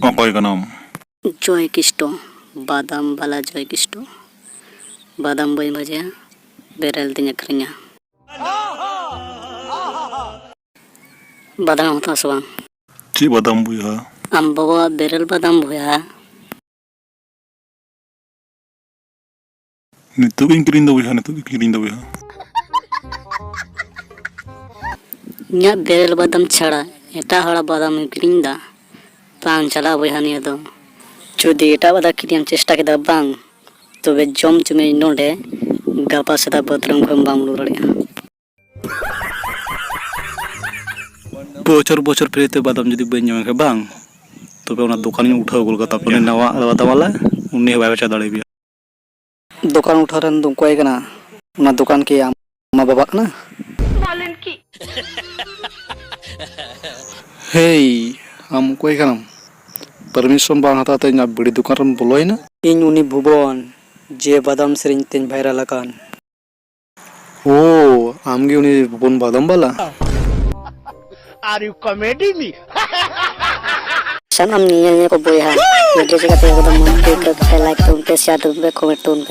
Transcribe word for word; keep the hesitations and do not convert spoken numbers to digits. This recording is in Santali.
ᱚᱠᱚᱭ ᱠᱟᱱᱟᱢ? ᱡᱚᱭ ᱠᱤᱥᱴᱚ, ᱵᱟᱫᱟᱢ ᱵᱟᱞᱟ ᱡᱚᱭ ᱠᱤᱥᱴᱚ᱾ ᱵᱟᱫᱟᱢ ᱵᱟᱹᱧ ᱵᱷᱟᱡᱟᱭᱟ, ᱵᱮᱨᱮᱞ ᱛᱤᱧ ᱟᱹᱠᱷᱨᱤᱧᱟ᱾ ᱵᱟᱫᱟᱢ ᱮᱢ ᱦᱟᱛᱟᱣᱟ ᱥᱮ ᱵᱟᱝ? ᱪᱮᱫ ᱵᱟᱫᱟᱢ ᱵᱚᱭᱦᱟ? ᱟᱢ ᱵᱟᱵᱟᱣᱟᱜ ᱵᱮᱨᱮᱞ ᱵᱟᱫᱟᱢ ᱵᱚᱭᱦᱟ᱾ ᱱᱤᱛᱚᱜ ᱜᱤᱧ ᱠᱤᱨᱤᱧ ᱫᱟ ᱵᱚᱭᱦᱟ, ᱱᱤᱛᱚᱜ ᱜᱤᱧ ᱠᱤᱨᱤᱧ ᱫᱟ ᱵᱚᱭᱦᱟ᱾ ᱤᱧᱟᱹᱜ ᱵᱮᱨᱮᱞ ᱵᱟᱫᱟᱢ ᱪᱷᱟᱲᱟ ᱮᱴᱟᱜ ᱦᱚᱲᱟᱜ ᱵᱟᱫᱟᱢ ᱮᱢ ᱠᱤᱨᱤᱧ ᱫᱟ? ᱵᱟᱝ ᱪᱟᱞᱟᱜᱼᱟ ᱵᱚᱭᱦᱟ ᱱᱤᱭᱟᱹ ᱫᱚ᱾ ᱡᱩᱫᱤ ᱮᱴᱟᱜ ᱵᱟᱫᱟᱢ ᱠᱤᱨᱤᱧ ᱮᱢ ᱪᱮᱥᱴᱟ ᱠᱮᱫᱟ ᱵᱟᱝ, ᱛᱚᱵᱮ ᱡᱚᱢ ᱦᱚᱪᱚ ᱢᱮᱭᱟᱹᱧ ᱱᱚᱰᱮ, ᱜᱟᱯᱟ ᱥᱮᱛᱟᱜ ᱵᱟᱛᱷᱨᱩᱢ ᱠᱷᱚᱱ ᱵᱟᱢ ᱩᱰᱩᱠ ᱫᱟᱲᱮᱭᱟᱜᱼᱟ᱾ ᱵᱚᱪᱷᱚᱨ ᱵᱚᱪᱷᱚᱨ free ᱛᱮ ᱵᱟᱫᱟᱢ ᱡᱩᱫᱤ ᱵᱟᱹᱧ ᱧᱟᱢ ᱠᱷᱟᱱ ᱵᱟᱝ, ᱛᱚᱵᱮ ᱚᱱᱟ ᱫᱚᱠᱟᱱᱤᱧ ᱩᱴᱷᱟᱹᱣ ᱜᱚᱫ ᱠᱟᱜᱼᱟ᱾ ᱛᱟᱨᱯᱚᱨᱮ ᱱᱟᱣᱟ ᱵᱟᱫᱟᱢ ᱵᱟᱞᱟ, ᱩᱱᱤ ᱦᱚᱸ ᱵᱟᱭ ᱵᱟᱪᱷᱟᱣ ᱫᱟᱲᱮᱭᱟᱜᱼᱟ᱾ ᱫᱚᱠᱟᱱ ᱩᱴᱷᱟᱹᱣ ᱨᱮᱱ ᱫᱚ ᱚᱠᱚᱭ ᱠᱟᱱᱟ? ᱚᱱᱟ ᱫᱚᱠᱟᱱ ᱠᱤ ᱟᱢ ᱢᱟ ᱵᱟᱵᱟ ᱠᱟᱱᱟ? ᱦᱮᱭ, ᱟᱢ ᱚᱠᱚᱭ ᱠᱟᱱᱟᱢ? ᱯᱟᱨᱢᱤᱥᱚᱱ ᱵᱟᱝ ᱦᱟᱛᱟᱣ ᱛᱮ ᱤᱧᱟᱹᱜ ᱵᱤᱲᱤ ᱫᱚᱠᱟᱱ ᱨᱮᱢ ᱵᱚᱞᱚᱭᱮᱱᱟ? ᱤᱧ ᱩᱱᱤ ᱵᱷᱩᱵᱚᱱ, ᱡᱮ ᱵᱟᱫᱟᱢ ᱥᱮᱨᱮᱧ ᱛᱮᱧ ᱵᱷᱟᱭᱨᱟᱞ ᱟᱠᱟᱱ᱾ ᱳ, ᱟᱢ ᱜᱮ ᱩᱱᱤ ᱵᱷᱩᱵᱚᱱ ᱵᱟᱫᱟᱢ ᱵᱟᱞᱟ? Are you comedy me? ᱥᱟᱱᱟᱢ ᱧᱮᱧᱮᱞᱤᱭᱟᱹ ᱠᱚ ᱵᱚᱭᱦᱟ, video ᱪᱤᱠᱟᱹᱛᱮ ᱮᱠᱫᱚᱢ ᱢᱚᱡᱽ ᱛᱮ ᱟᱹᱭᱠᱟᱹᱣ ᱠᱮᱫ ᱠᱷᱟᱡ, like ᱛᱟᱵᱚᱱ ᱯᱮ, share ᱛᱟᱵᱚᱱ ᱯᱮ, comment ᱛᱟᱵᱚᱱ ᱯᱮ᱾